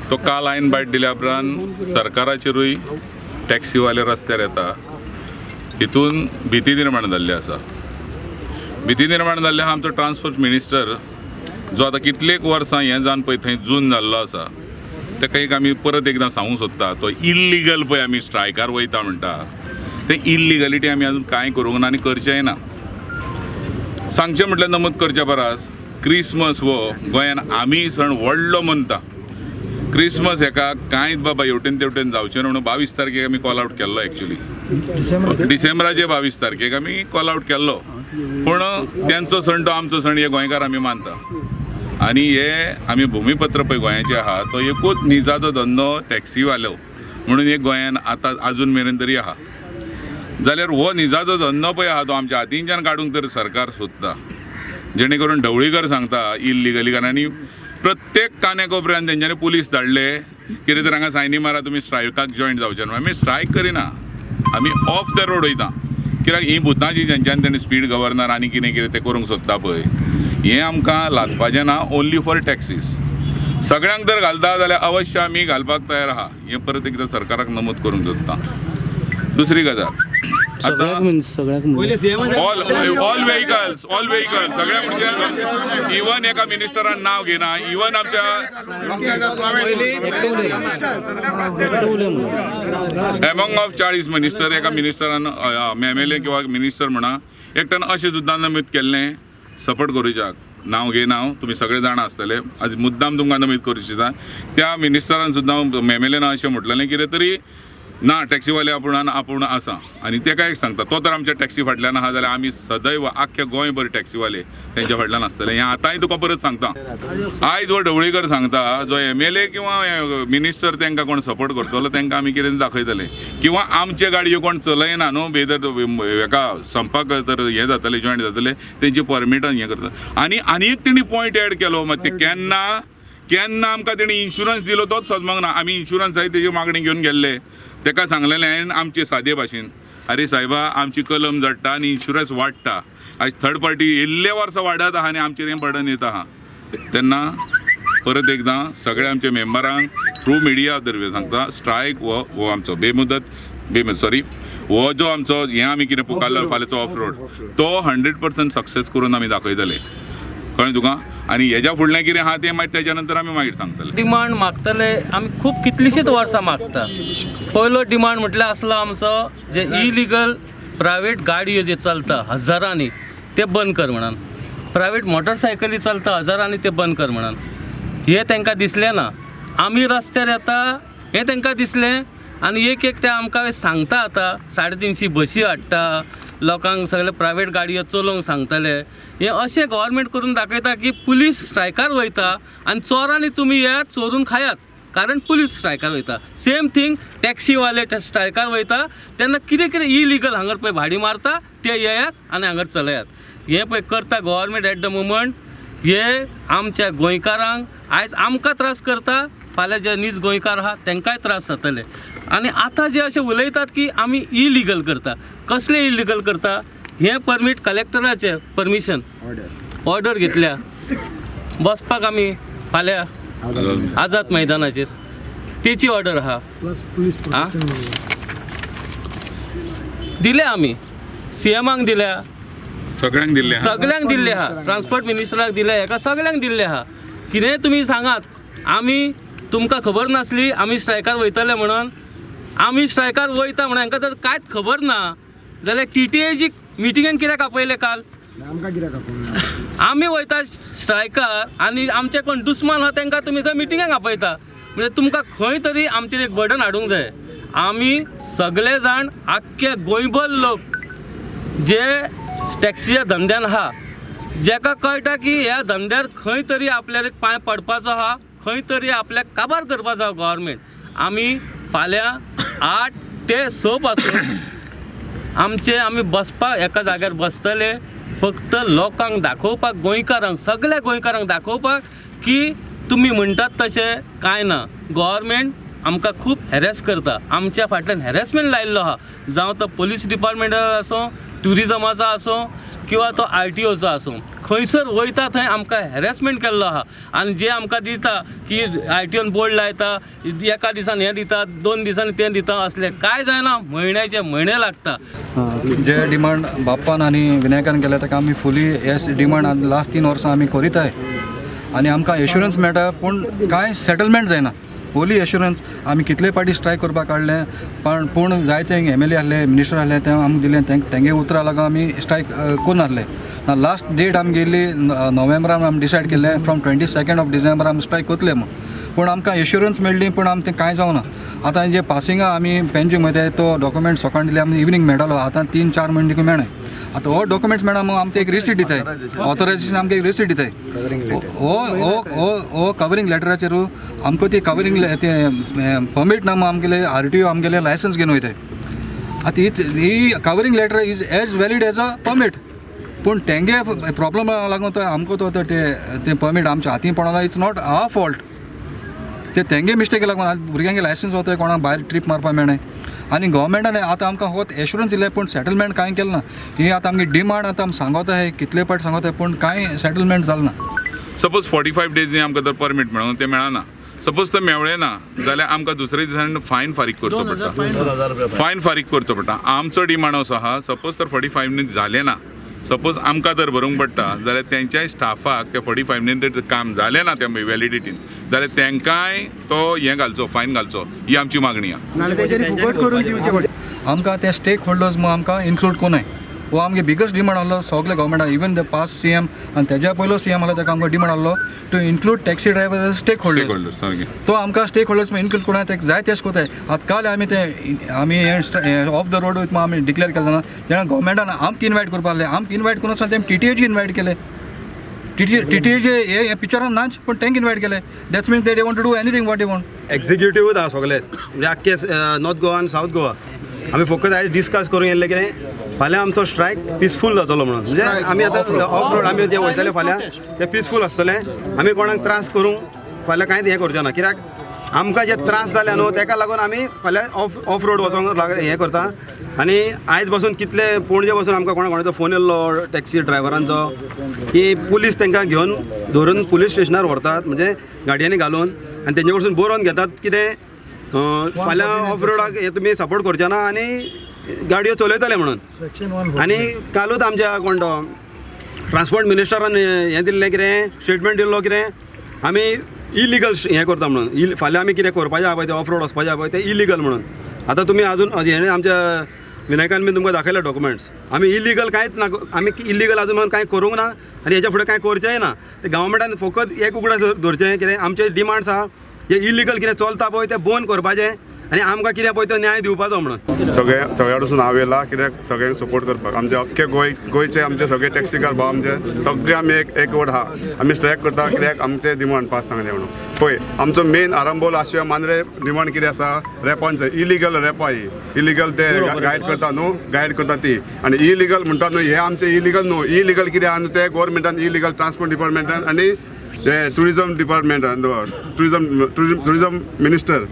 तो काल आयन बायट दिल्या उपरांत सरकाराचेरूय टॅक्सीवाले रस्त्यार येता, हितून भिती निर्माण जाल्ली आसा. भिती निर्माण जाल्ली आहा. आमचो ट्रान्सपोर्ट मिनिस्टर जो आतां कितलेक वर्सां हें जावन पळय थंय जून जाल्लो आसा, ताका एक आमी परत एकदां सांगूंक सोदता, तो इल्लिगल पळय आमी स्ट्रायकार वयता म्हणटा, तें इल्लिगलिटी आमी अजून कांय करूंक ना आनी करचेंय ना. सांगचें म्हटल्यार नमूद करच्या परस क्रिसमस हो गोंयान आमी सण व्हडलो मनता. क्रिसमस हेका कांयच बाबा हेवटेन तेवटेन जावचें न्हू म्हणून 22 तारखेक आमी कॉल आवट केल्लो. एक्चुली डिसेंबराचे 22 तारखेक आमी कॉल आवट केल्लो, पूण तेंचो सण तो आमचो सण हे गोंयकार आमी मानता. आनी हे आमी भुमीपत्र पळय गोंयाचे आहा, तो एकूच निजाचो धंदो टॅक्सीवालो म्हणून एक गोंयान आतां आजून मेरेन तरी आहा. जाल्यार हो निजाचो धंदो पळय आहा तो आमच्या हातींच्यान काडूंक तर सरकार सोदता, जेणे करून ढवळीकर सांगता इल्लिगली. कारण आनी प्रत्येक कान्या कोपऱ्यान तेंच्यांनी पुलीस धाडले कितें तर हांगा सायनी मारा, तुमी स्ट्रायकाक जॉयन जावचे न्हू. आमी स्ट्रायक करिना, आमी ऑफ the road वयता. कित्याक ही भुतां जी जेंच्यांनी तेणी स्पीड गव्हर्नर आनी कितें कितें तें करूंक सोदता पळय, हें आमकां लागपाचें ना. Only for taxes. सगळ्यांक जर घालता जाल्यार अवश्य आमी घालपाक तयार आहा, हें परत एकदां सरकाराक नमूद करूंक सोदता. दुसरी गजाल सगळ्याक आतां मिन्स सगळ्याक म्हणजे all all vehicles, all vehicles सगळ्या, म्हणजे इवन एका मिनिस्टरान नाव घेना, इवन आमच्या एमॉंग ऑफ 40 मिनिस्टर एका मिनिस्टरान, एमएलए किंवा मिनिस्टर म्हणा, एकट्यान अशें सुद्दां नमूद केल्लें सपोर्ट करूच्याक. नांव घेना हांव, तुमी सगळे जाणा आसतले. आज मुद्दाम तुमकां नमूद करूं दिसता, त्या मिनिस्टरान सुद्दां एमएलएन अशें म्हटलेलें कितें तरी ना टॅक्सीवाले आपूण आपूण आसा. आनी तेका एक सांगता, तो तर आमच्या टॅक्सी फाटल्यान आहा जाल्यार आमी सदैव आख्ख्या गोंयभर टॅक्सीवाले तेंच्या फाटल्यान आसतले, हें आतांय तुका परत सांगता. आयज हो ढवळीकर सांगता, जो एमएलए किंवा मिनिस्टर तांकां कोण सपोर्ट करतलो तांकां आमी कितें दाखयतले, किंवा आमचे गाडयो कोण चलयना न्हू बेदर हेका संपाक तर हें जातलें, जॉयंट जातले, तेंची परमिटां हें करता. आनी आनी एक तेणी पॉयंट एड केलो, मात ते केन्ना केन्ना आमकां तेणी इन्शुरन्स दिलो तोच सदमंग ना. आमी इन्शुरन्स जाय तेजी मागणी घेवन गेल्ले, तेका सांगलेलें हांवें आमचे सादे भाशेन, अरे सायबा, आमची कलम जडटा आनी इन्शुरन्स वाडटा. आयज थर्ड पार्टी इल्ले वर्सां वाडत आहा आनी आमचेर हें बर्डन येता आहा. तेन्ना परत एकदां सगळ्या आमच्या मेंबरांक थ्रू मिडिया दरवे सांगता, स्ट्रायक हो हो आमचो बेमुदत बेमुदत सॉरी हो जो आमचो हें आमी कितें पुकारला फाल्यांचो ऑफ रोड, तो 100% सक्सेस करून आमी दाखयतले, कळ्ळें तुका. आनी हेज्या फुडलें कितें आहा तें मागीर तेज्या नंतर आमी मागीर सांगतले. डिमांड मागतले आमी खूब कितलीशीच वर्सां मागता. पयलो डिमांड म्हटल्यार आसलो आमचो जे इलिगल प्रायवेट गाडयो जे चलता हजारांनी ते बंद कर म्हणून, प्रायवेट मोटरसायकली चलता हजारांनी ते बंद कर म्हणून. हें तांकां दिसलें ना. आमी रस्त्यार येता हें तांकां दिसलें. आनी एक एक ते आमकां सांगता आतां 350 बशी हाडटा, लोकांक सगळे प्रायवेट गाडयो चलोवंक सांगतले. हें अशें गव्हर्मेंट करून दाखयता की पुलीस स्ट्रायकार वयता आनी चोरांनी तुमी येयात, चोरून खायात, कारण पुलीस स्ट्रायकार वयता. सेम थींग टॅक्सीवाले स्ट्रायकार वयता तेन्ना कितें कितें इलिगल हांगर पळय भाडी मारता, ते येयात आनी हांगर चलयात. हें पळय करता गव्हर्मेंट एट the moment. हे आमच्या गोंयकारांक आयज आमकां त्रास करता, फाल्यां जे नीज गोंयकार आहा तांकांय त्रास जातले. आनी आतां जे अशें उलयतात की आमी इलिगल करता, कसलें इलिगल करता? हें परमीट कलेक्टराचें परमिशन ऑर्डर घेतल्या बसपाक आमी फाल्यां आझाद मैदानाचेर, तेची ऑर्डर आहा. आं दिल्या आमी सीएमाक दिल्या. सगळ्यांक दिल्लें आहा. सगळ्यांक दिल्ले आहा, ट्रान्सपोर्ट मिनिस्टराक दिले, हेका सगळ्यांक दिल्ले आहा. कितेंय तुमी सांगात, आमी तुमकां खबर नासली आमी स्ट्रायकार वयतले म्हणून? आमी स्ट्रायकार वयता म्हणून हांकां जर कांयच खबर ना जाल्यार टीटीएची मिटिंगेन कित्याक आपयलें काल? आमकां कित्याक आपोवना? आमी वयता स्ट्रायकार आनी आमचे कोण दुस्मान आहा तांकां तुमी थंय मिटिंगेक आपयता, म्हणजे तुमकां खंय तरी आमचेर एक बर्डन हाडूंक जाय. आमी सगळे जाण आख्खे गोंयभर लोक जे टॅक्सीच्या धंद्यान आहा, जेका कळटा की ह्या धंद्यार खंय तरी आपल्याक एक पांय पडपाचो आहा, खंय तरी आपल्याक काबार करपाचो आहा गव्हर्मेंट, आमी फाल्यां 8 ते 6 पासून आमचे आमी बसपाक एका जाग्यार बसतले, फक्त लोकांक दाखोवपाक, गोंयकारांक, सगळ्या गोंयकारांक दाखोवपाक की तुमी म्हणटात तशें कांय ना. गव्हर्मेंट आमकां खूब हॅरेस करता, आमच्या फाटल्यान हॅरेसमेंट लायिल्लो आहा, जावं तो पोलीस डिपार्टमेंटाचो आसूं, ट्युरिजमाचो आसूं. किंवा तो आर टी ओचो आसूं, खंयसर वयता थंय आमकां हॅरेसमेंट केल्लो आहा. आनी जे आमकां दिता की आर टी ओन बोर्ड लायता, एका दिसान हें दिता, 2 दिसांनी तें दिता, असलें कांय जायना, म्हयन्याचे म्हयने लागता. जे डिमांड बाप्पान आनी विनायकान केले ताका आमी फुली येस. डिमांड लास्ट 3 वर्सां आमी करीताय आनी आमकां एश्युरन्स मेळटा, पूण कांय सेटलमेंट जायना. ओली एश्युरन्स. आमी कितले पाटी स्ट्रायक करपाक काडलें, पण पूण जायते एमएलए आहले, मिनिस्टर आहले, ते आमकां दिलें तेंगे उतरां लागून आमी स्ट्रायक करून आहले. लास्ट डेट आमी गेल्ली नोव्हेंबरान. आमी डिसायड केल्लें from 22nd of December आमी स्ट्रायक करतले म्हूण, पूण आमकां एश्युरन्स मेळ्ळी, पूण आमकां तें कांय जावना. आतां जे पासिंगा आमी पेंजींग वयताय, तो डॉक्युमेंट सकाळीं दिले आमी, इवनींग मेळटलो. आतां 3-4 म्हयने देखून मेळ्ळें. आतां हो डॉक्युमेंट्स मेळना मग आमकां एक रिसीट दिताय, ऑथोरायझेशन आमकां एक रिसीट दिताय. हो हो हो हो कवरींग लेटराचेर आमकां ती कवरींग ते परमीट ना, आमगेले आरटीओ आमगेले लायसन्स घेवन वयताय. आतां ही covering letter is as valid as a permit, पूण तेंगे प्रॉब्लम लागून तो आमकां तो ते परमीट आमच्या हातीन पडना. It's not our fault, ते तेंगे मिस्टेक लागून आतां भुरग्यांक लायसन्स वताय, कोणाक भायर ट्रीप मारपाक मेळनाय. आनी गोवोरमेंटान आतां आमकां फकत एश्युरन्स दिलें, पूण सेटलमेंट कांय केलें ना. ही आतां आमगे डिमांड आतां आमी सांगोता, कितले पाट सांगोता, पूण कांय सेटलमेंट जालें ना. सपोज 45 डेजीनी आमकां जर परमीट मेळूं, तें मेळना. सपोज तें मेळ्ळें ना जाल्यार आमकां दुसऱ्या दिसान फायन फारीक करचो पडटा, फायन फारीक करचो पडटा. आमचो डिमांड असो आहा, सपोज तर 45नी जालें ना, सपोज आमकां जर भरूंक पडटा जाल्यार तेंच्याय स्टाफाक ते 45नी जर काम जालें ना त्या व्हॅलिडिटीन जाल्यार तेंकांय तो हें घालचो, फायन घालचो, ही आमची मागणी आहा. नाल्यार तेंच्यांनी फुकट करून दिवचें पडटा. आमकां ते स्टेक होल्डर्स म्हूण आमकां इन्क्लूड कोनाय, हो आमगे बिगस्ट डिमांड आहलो सगळे गव्हर्मेंटाक. इवन the past CM आनी तेज्या पयलो सीएम आहलो, ताका आमकां डिमांड आहलो to include taxi driver as stake stake holder. Holder सारकें. तो आमकां स्टेक होल्डर्स इन्क्लूड कोणाय, तेका जाय तेश कोताय. आतां काल आमी ते आमी हे ऑफ the road वयता आमी डिक्लेअर केलें ना, तेन्ना गव्हर्मेंटान आमकां इनवायट करपा आहलें. आमकां इनवायट करून आसतना तेमी टीटीएची इनवायट केले. टीटीएचे हे पिक्चरान नाच, पूण तांकां इनवायट केले. That's means they want to do anything what they want. एक्झिक्युटिव्हूच आहा सगळे, म्हणजे आख्खे नॉर्थ गोवा आनी सावथ गोवा. आमी फकत आयज डिस्कस करून येयल्ले कितें फाल्यां आमचो स्ट्रायक पिसफूल जातलो म्हणून. म्हणजे आमी आतां ऑफ रोड आमी जे वयतले फाल्यां ते पिसफूल आसतले. आमी कोणाक त्रास करूंक फाल्यां कांयच हें करचें ना, कित्याक आमकां जे त्रास जाले न्हू, तेका लागून आमी फाल्यां ऑफ रोड वचोंक हें करता. आनी आयज पासून कितले पणजे पासून आमकां कोणा कोणाचो फोन येयल्लो टॅक्सी ड्रायव्हरांचो की पुलीस तांकां घेवन धरून पुलीस स्टेशनार व्हरतात, म्हणजे गाडयांनी घालून, आनी तेंचे कडसून बरोवन घेतात कितें फाल्यां ऑफ रोडाक हे तुमी सपोर्ट करचे ना आनी गाडयो चलयतले म्हणून. आनी कालूच आमच्या कोण तो ट्रान्सपोर्ट मिनिस्टरान हें दिल्लें कितें, स्टेटमेंट दिल्लो कितें आमी इलिगल हें करता म्हणून. फाल्यां आमी कितें करपाचें आहा पळय, तें ऑफ रोड वचपाचें आहा पळय, तें इलिगल म्हणून. आतां तुमी आजून हेणें आमच्या विनायकान बी तुमकां दाखयले डॉक्युमेंट्स. आमी इलिगल कांयच ना, आमी इलिगल आजून म्हणून कांय करूंक ना आनी हेच्या फुडें कांय करचेंय ना. ते गव्हर्मेंटान फकत एक उगडास दवरचें कितें आमचे डिमांड्स आहा, जे इलिगल कितें चलता पळय तें बंद करपाचें आनी आमकां कितें पळय तो न्याय दिवपाचो म्हणून. सगळे सगळ्या कडसून हांव येयला कित्याक सगळ्यांक सपोर्ट करपाक. आमचे अख्खे गोंय गोंयचे आमचे सगळे टॅक्सीकार भाव आमचे सगळे आमी एक एकवट आहा. आमी स्ट्रायक करता कित्याक आमचे डिमांड पास सांगले म्हणून. पळय, आमचो मेन आरांबोल आशिया मांद्रे डिमांड कितें आसा, रेपांचो इलिगल रेपा, ही इलिगल ते गायड करता न्हू, गायड करता ती. आनी इलिगल म्हणटा न्हू, हे आमचे इलिगल न्हू. इलिगल कितें आहा न्हू ते गोवोरमेंटान इलिगल ट्रान्सपोर्ट डिपार्टमेंटान आनी ते टुरिजम डिपार्टमेंटान, टुरिजम टुरिजम टुरिजम मिनिस्टर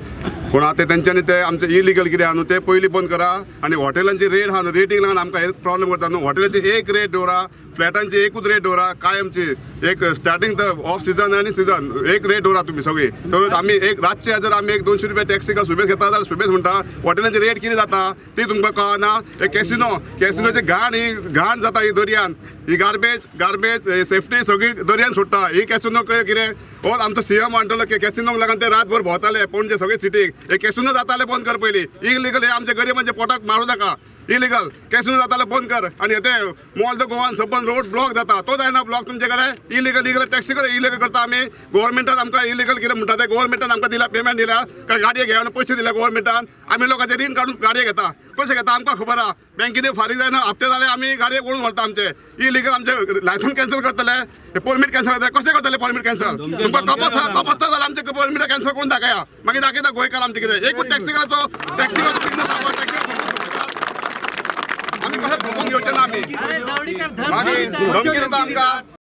कोण आहा ते तेंच्यांनी ते आमचे इलिगल कितें आहा न्हू ते पयलीं बंद करा. आनी हॉटेलांची रेट आहा न्हू, रेटींग लागून आमकां हे प्रॉब्लम करता न्हू. हॉटेलाची एक रेट दवरा, फ्लॅटांची एकूच रेट दवरा कायमची. एक स्टार्टींग तर ऑफ सिजन आनी सिजन एक रेट दवरा तुमी सगळी. तर आमी एक रातचे जर आमी एक 200 रुपया टॅक्सी सुबेज घेता जाल्यार सुबेज म्हणटा हॉटेलांची रेट कितें जाता ती तुमकां कळना. एक कॅसिनो, कॅसिनोची घाण, ही घाण जाता ही दर्यान, ही गार्बेज गार्बेज सेफ्टी सगळी दर्यान सोडटा ही कॅसिनो. कितें हो आमचो सीएम म्हणटलो की कॅसिनोक लागून ते रातभर भोंवताले पणजे सगळे सिटीक. हे कॅसिनो जाताले बंद कर पयलीं. इलिगल हे आमच्या गरिबांच्या पोटाक मारूं नाका. इलिगल कॅसिनो जाताले बंद कर. आनी ते मॉल the Goan सबंद रोड ब्लॉक जाता तो जायना ब्लॉक तुमचे कडेन. इलिगल इलिगल टॅक्सी कर इलिगल करता आमी. गोवोरमेंटान आमकां इलिगल कितें म्हणटा ते गोवोरमेंटान आमकां दिला, पेमेंट दिल्या काय गाडये घेवन पयशे दिल्या गोवोरमेंटान. आमी लोकांचे रीण काडून गाडये घेता, कशें घेता आमकां खबर आहा. बँकेनी फारीक जायना, हप्ते जाले आमी गाडये ओडून व्हरता आमचे. इलिगल आमचे लायसन्स कॅन्सल करतले, परमीट कॅन्सल करतले. कशें करतले परमीट कॅन्सल? तुमकां कपास कपासता जाल्यार आमचे परमीट कॅन्सल करून दाखया. मागीर दाखयता गोंयकार आमचे कितें. एकूच टॅक्सीकाराचो टॅक्सीकाराचो बिजनस आहा, टॅक्सी आमी कशें धोकून घेवचे ना आमी. मागीर धमकी दिता आमकां.